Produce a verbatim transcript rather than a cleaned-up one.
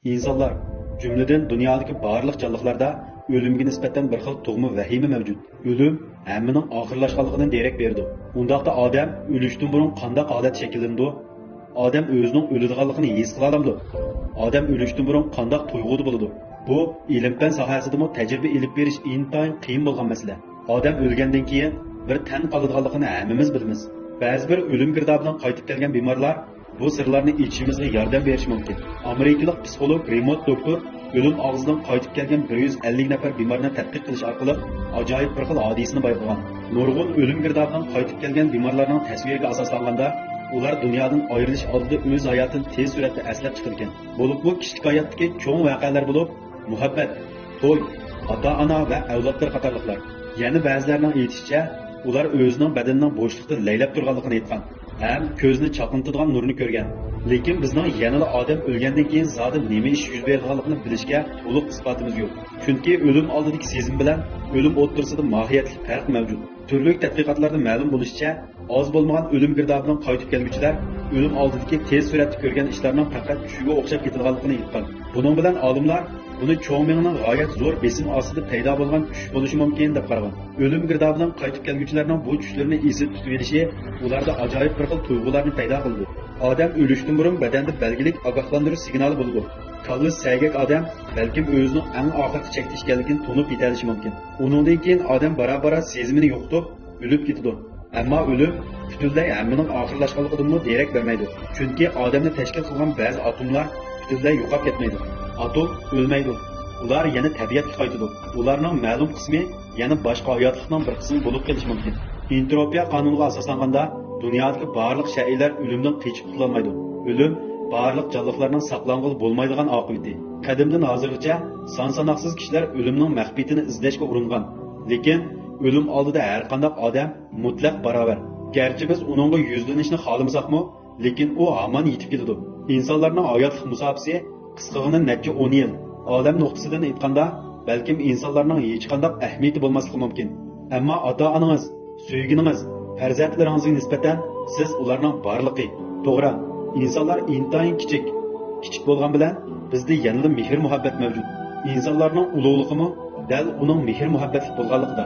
ئىنسانلار، جۈملىدىن دۇنيادىكى بارلىق جانلىقلاردا ئۆلۈمگە نىسبەتەن بىر خىل تۇغما ۋەھىمە مەۋجۇت. ئۆلۈم ھەممىنىڭ ئاخىرلاشقانلىقىدىن دېرەك بېرىدۇ. ئۇنداقتا ئادەم ئۆلۈشتىن بۇرۇن قانداق ھالەت شەكىللىنىدۇ؟ ئادەم ئۆزىنىڭ ئۆلىدىغانلىقىنى ھېس قىلالامدۇ؟ ئادەم ئۆلۈشتىن بۇرۇن قانداق تۇيغۇدا بولىدۇ؟ بۇ ئىلىم-پەن ساھەسىدىمۇ تەجرىبە ئېلىپ بېرىش ئىنتايىن قىيىن بولغان مەسىلە. ئادەم ئۆلگەندىن كېيىن بىر تەن قالىدىغانلىقىنى ھەممىمىز بىلىمىز. بەزى بىر ئۆلۈم گىردابىدىن قايتىپ كەلگەن بىمارلار بۇ سىرلارنى ئېچىشىمىزغا ياردەم بېرىشى مۇمكىن. ئامېرىكىلىق پسىخولوگ رېمونت دوكتور ئۆلۈم ئاغزىدىن قايتىپ كەلگەن بىر يۈز ئەللىك نەپەر بىمارنى تەتقىق قىلىش ئارقىلىق ئاجايىپ بىر خىل ھادىسىنى بايقىغان. نۇرغۇن ئۆلۈم گىردابىدىن قايتىپ كەلگەن بىمارلارنىڭ تەسۋىرىگە ئاساسلانغاندا، ئۇلار دۇنيادىن ئايرىلىش ئالدىدا ئۆز ھاياتىنى تېز سۈرئەتتە ئەسلەپ چىقىدىكەن. بولۇپمۇ كىچىك ھاياتتىكى چوڭ ۋەقەلەر بولۇپ، مۇھەببەت، توي، ئاتا-ئانا ۋە ئەۋلادلار قاتارلىقلار. يەنە بەزىلەرنىڭ ئېيتىشىچە، ئۇلار ئۆزىنىڭ بەدىنىنىڭ بوشلۇقتا لەيلەپ تۇرغانلىقىنى ئېيتقان ھەم كۆزنى چاقنىتىدىغان نۇرنى كۆرگەن. لېكىن بىزنىڭ يەنىلا ئادەم ئۆلگەندىن كېيىن زادى نېمە ئىش يۈز بېرىدىغانلىقىنى بىلىشكە تولۇق ئىسپاتىمىز يوق. چۈنكى ئۆلۈم ئالدىدىكى سېزىم بىلەن ئۆلۈم ئوتتۇرىسىدا ماھىيەتلىك پەرق مەۋجۇت. تۈرلۈك تەتقىقاتلاردا مەلۇم بولۇشىچە، ئاز بولمىغان ئۆلۈم گىردابىدىن قايتىپ كەلگۈچىلەر ئۆلۈم ئالدىدىكى تېز سۈرئەتتە كۆرگەن ئىشلارنىڭ پەقەت چۈشىگە ئوخشاپ كېتىدىغانلىقىنى ئېيتقان. بۇنىڭ بىلەن ئالىملار بۇنى چوڭ مېڭىنىڭ غايەت زور بېسىم ئاستىدا پەيدا بولغان چۈش بولۇشى مۇمكىن دەپ قارىغان. ئۆلۈم گىردابىدىن قايتىپ كەلگۈچىلەرنىڭ بۇ چۈشلىرىنى ئېسىدە تۇتۇۋېلىشى ئۇلاردا ئاجايىپ بىر خىل تۇيغۇلارنى پەيدا قىلىدۇ. ئادەم ئۆلۈشتىن بۇرۇن بەدەندە بەلگىلىك ئاگاھلاندۇرۇش سىگنالى بولىدۇ. كاللىسى سەگەك ئادەم بەلكىم ئۆزىنىڭ ئەڭ ئاخىرقى چەكتە ئىكەنلىكىنى تونۇپ يېتەلىشى مۇمكىن. ئۇنىڭدىن كېيىن ئادەم بارا-بارا سېزىمىنى يوقىتىپ، ئۆلۈپ كېتىدۇ. ئەمما ئۆلۈم پۈتۈنلەي ھەممىنىڭ ئاخىرلاشقانلىقىدىنمۇ دېرەك بەرمەيدۇ. چۈنكى ئادەمنى تەشكىل قىلغان بەزى ئاتوملار پۈتۈنلەي يوقاپ كەتمەيدۇ. ئاتوم ئۆلمەيدۇ. ئۇلار يەنە تەبىئەتكە قايتىدۇ. ئۇلارنىڭ مەلۇم قىسمى يەنە باشقا ھاياتلىقنىڭ بىر قىسمى بولۇپ قېلىشى مۇمكىن. ئېنتروپىيە قانۇنىغا ئاساسلانغاندا، دۇنيادىقى بارلىق شەيئىلەر ئۆلۈمدىن قېچىپ قۇتۇلالمايدۇ. ئۆلۈم بارلىق جانلىقلارنىڭ ساقلانغىلى بولمايدىغان ئاقىۋىتى. قەدىمدىن ھازىرغىچە سان-ساناقسىز كىشىلەر ئۆلۈمنىڭ مەخپىيىتىنى ئىزدەشكە ئۇرۇنغان. لېكىن ئۆلۈم ئالدىدا ھەرقانداق ئادەم مۇتلەق باراۋەر. گەرچە بىز ئۇنىڭغا يۈزلىنىشنى خالىمىساقمۇ، لېكىن ئۇ ھامان يېتىپ كېلىدۇ. ئىنسانلارنىڭ ھاياتلىق مۇساپىسى قىسقىغىنە نەچچە ئون يىل. ئادەم نۇقتىسىدىن ئېيتقاندا، بەلكىم ئىنسانلارنىڭ ھېچقانداق ئەھمىيىتى بولماسلىقى مۇمكىن. ئەمما ئاتا-ئانىڭىز، سۆيگىنىڭىز، پەرزەنتلىرىڭىزگە نىسبەتەن سىز ئۇلارنىڭ بارلىقى. توغرا، ئىنسانلار ئىنتايىن كىچىك. كىچىك بولغان بىلەن بىزدە يەنىلا مېھىر-مۇھەببەت مەۋجۇت. ئىنسانلارنىڭ ئۇلۇغلۇقىمۇ دەل ئۇنىڭ مېھىر-مۇھەببەتلىك بولغانلىقىدا.